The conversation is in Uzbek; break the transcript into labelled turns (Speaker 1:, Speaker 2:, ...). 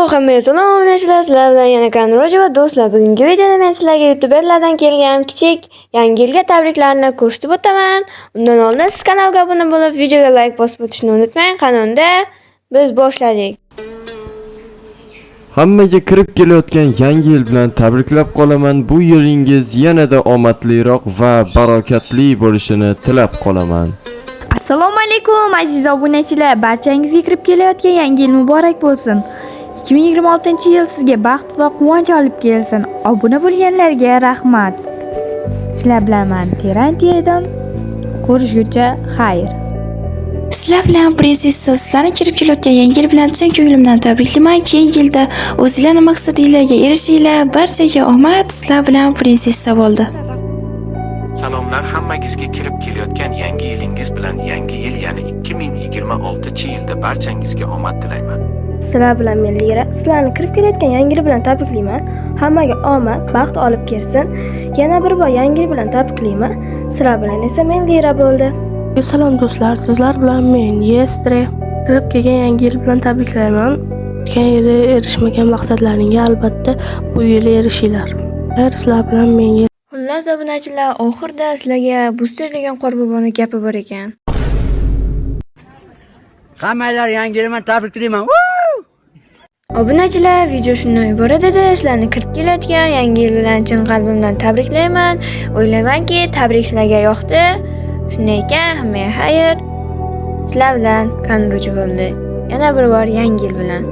Speaker 1: Hammaga salom, obunachilar, sizlar bilan yana Kanroji va do'stlar. Bugungi videoda men sizlarga youtuberlardan kelgan kichik yangi yilga tabriklarni ko'rsatib o'taman. Undan oldin siz kanalga obuna bo'lib, videoga like bosib o'tishni unutmang. Qani unda biz boshladik.
Speaker 2: Hammaga kirib kelayotgan yangi yil bilan tabriklab qolaman. Bu yilingiz yanada omadliroq va barokatli bo'lishini tilab qolaman.
Speaker 3: Assalomu alaykum, aziz obunachilar, barchangizga kirib kelayotgan yangi yil muborak bo'lsin. 2026-yil sizga baxt va quvonch olib kelsin. Obuna bo'lganlarga rahmat. Sizlar bilan man Terantiya edim. Ko'rishguncha xayr.
Speaker 4: Sizlar bilan prinsessa, sizlarni kirib kelayotgan yangi yil bilan chin ko'nglimdan tabriklayman. Keyingi yilda o'zinglarning maqsadinglarga erishinglar. Barchaga omad. Sizlar bilan prinsessa bo'ldi.
Speaker 5: Salomlar hammangizga kirib kelayotgan yangi yilingiz bilan, yangi yil, ya'ni 2026-yilda barchangizga omad tilayman.
Speaker 6: Sizlar bilan men Lira. Sizlarni kirib kelayotgan yangi yil bilan tabriklayman. Hammaga omad, baxt olib kelsin. Yana bir bor yangi yil bilan tabriklayman. Sizlar bilan esa men Lira bo'ldi.
Speaker 7: Salom do'stlar, sizlar bilan men Yestre. Kirib kelgan yangi yil bilan tabriklayman. O'tgan yili erishmagan maqsadlaringga albatta bu yili erishinglar. Xayr, sizlar bilan men.
Speaker 1: Xullas, obunachilar, oxirida sizlarga Buster degan qorboboni gapi bor ekan.
Speaker 8: Hammanglar yangi yil bilan tabriklayman.
Speaker 1: Obunachilar, video shundan iborat edi. Sizlarni kirib kelayotgan yangi yil bilan chin qalbimdan tabriklayman. O'ylaymanki, tabrik sizlarga yoqdi. Shunday ekan, hammaga xayr. Sizlar bilan Kanruchi bo'ldi. Yana bir bor yangi yil bilan.